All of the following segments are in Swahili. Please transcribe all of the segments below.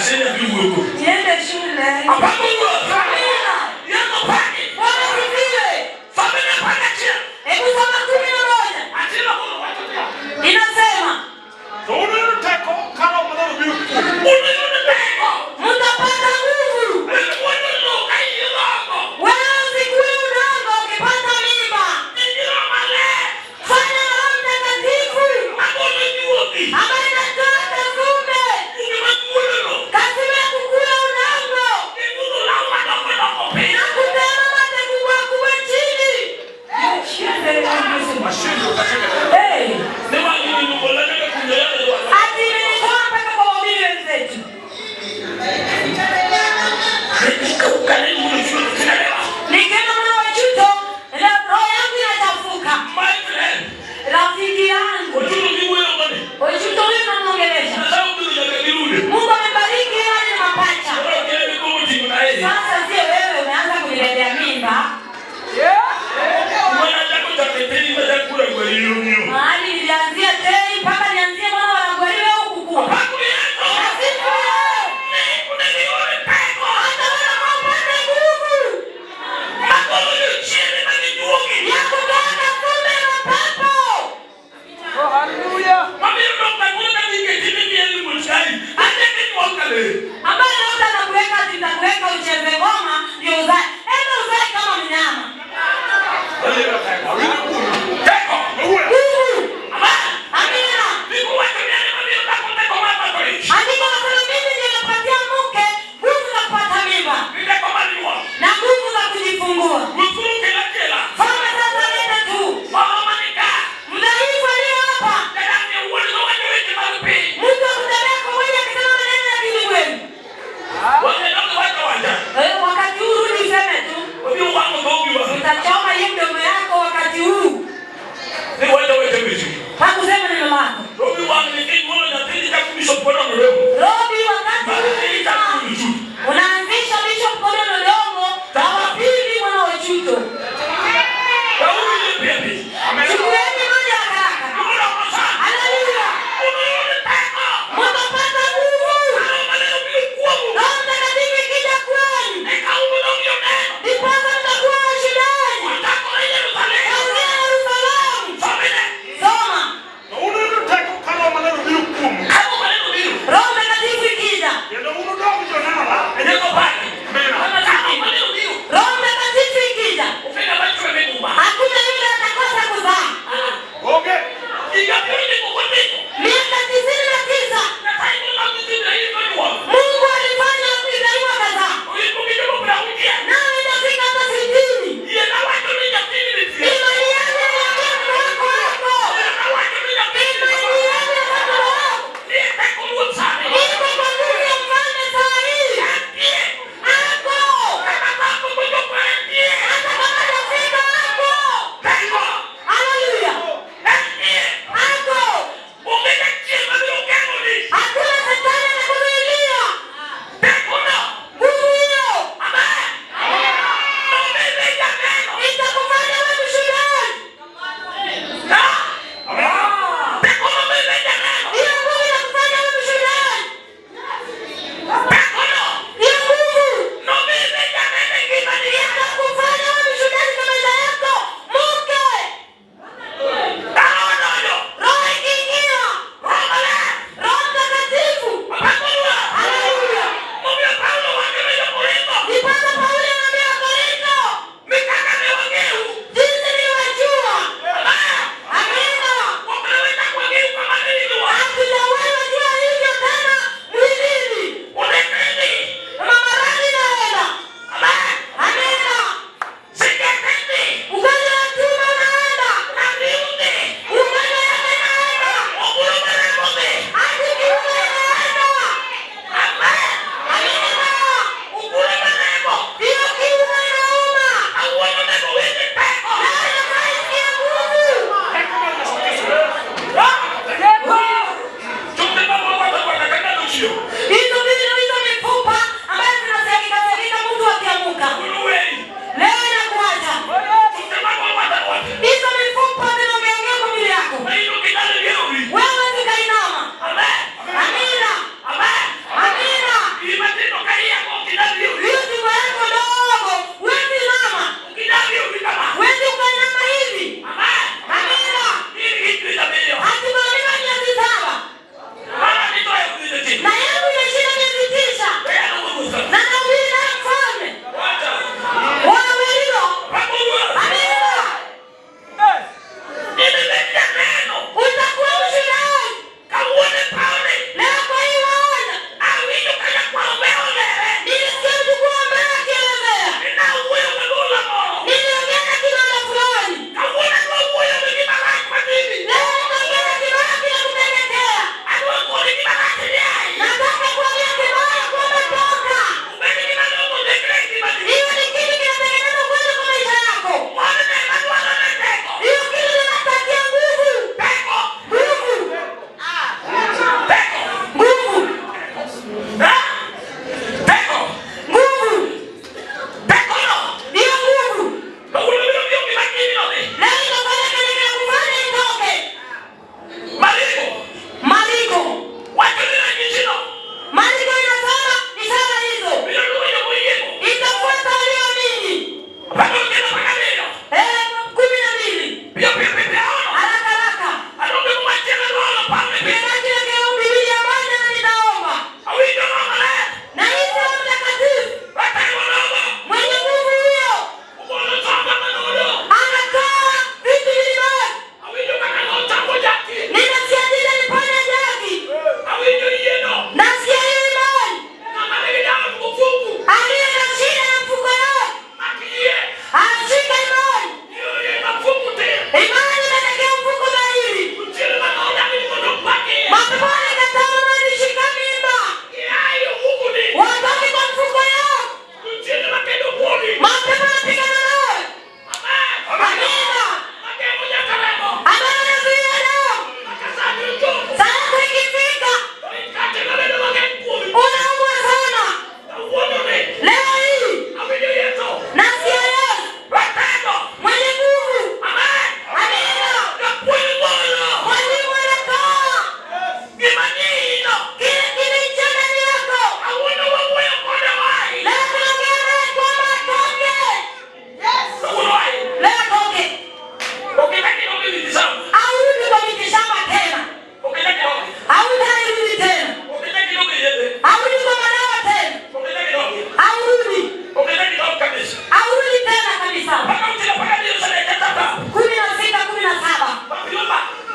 Niende shule. Amina. Bwana asifiwe. Hebu soma 11. Inasema To unuyud teko ka Roho Maler obiro kuomu. Mtapata nguvu. Wewe usikue udongo ukipata mimba. Fanya Roho Mtakatifu ambaye inatoa kasumbe. Kasumbe ya kukula udongo.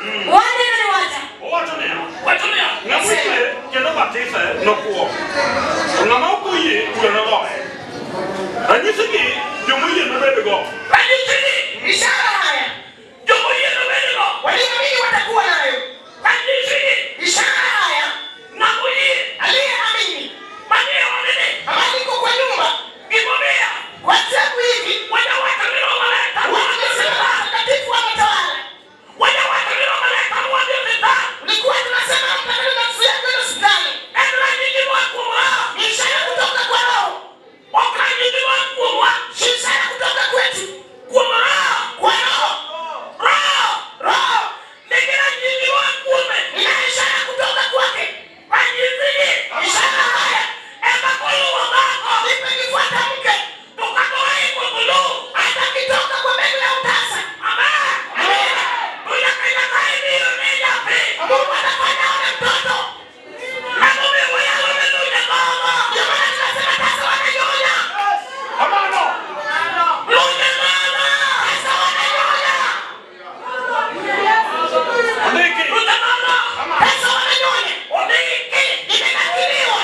Waneno ni wacha. Owacho niya, Wacho niya, ng'ama oyie kendo batise nokwo. To ng'ama ok oyie bura noloye. Ranyisigi jomoyie nobedgo. Ranyisigi Ishara haya jomoyie nobedgo. walioamini watakuwa nayo. Ranyisigi Ishara haya ng'ama oyie aliyeamini manie odni ambaye iko kwa nyumba, gimomiyo kwa sababu hivi wajawacho ni Roho Maler wanasema Mtakatifu ametawala. wajawacho ni Roho Maler wadhi osiptal. Ulikuwa tunasema mtakatifu nafsi yako ile hospitali. En ranyisi moa kuom Roho, Ni ishara kutoka kwa Roho, ok ranyisi moa kuomwa. si ishara kutoka kwetu, Kuom Roho, kwa Roho. Roho Roho nigi ranyisi moa kuome. ina ishara kutoka kwake. Ranyisigi Ishara haya ema koluwo dhako ipe kifuata mke, to kata oringo bulu hata kitoka kwa mbegu ya utasa. Amen. Amina. To nyaka Nyasaye biro ne nyathi. Mungu atafanya aone mtoto. Emomiyo wayalo ne lunje dhogo. Ndio maana tunasema tasa wananyonya, Kamano. Lunje dhogo. tasa wananyonya, Ondiki. Lunje dhogo. Kamano. tasa wananyonya. Ondiki. Imenakiliwa,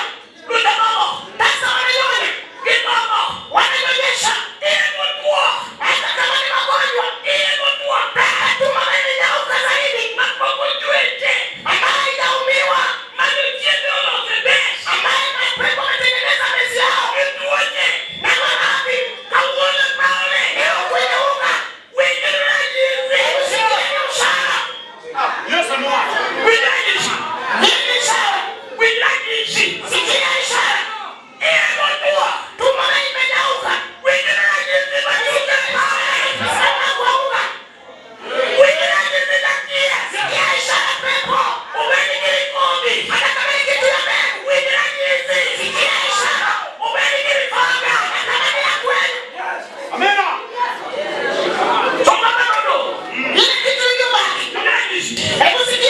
Lunje dhogo. tasa wananyonya, Gi dhogo. wananyonyesha Iye motwo. hata kama ni magonjwa. Iye motwo. Hata tumbo imenyauka zaidi, Mapok ochweche. ambayo haijaumiwa, Mane chiembe olose bes. ambayo mapepo wametengeneza mezi yao Gi tuoche. na maradhi. Kawuono paone. Leo kwenye unga, Winj ranyisi. hebu sikieni ishara. Yesu nowacho. Winj ranyisi. Hii ni ishara, Winj ranyisi. sikia ishara. Iye motwo. Tumbo imenyauka, Winj ranyisi machunge paone. sema kwa unga, Winj ranyisi machie. sikia ishara pepo. Obed gi rikombi. Hata kama ni kitu ya mbegu, Winj ranyisi. sikia ishara. Obed gi rikombe. Hata kama ni ya kweli, Amina. Soma manono. ile kitu iliyobaki, Winj ranyisi. hebu sikia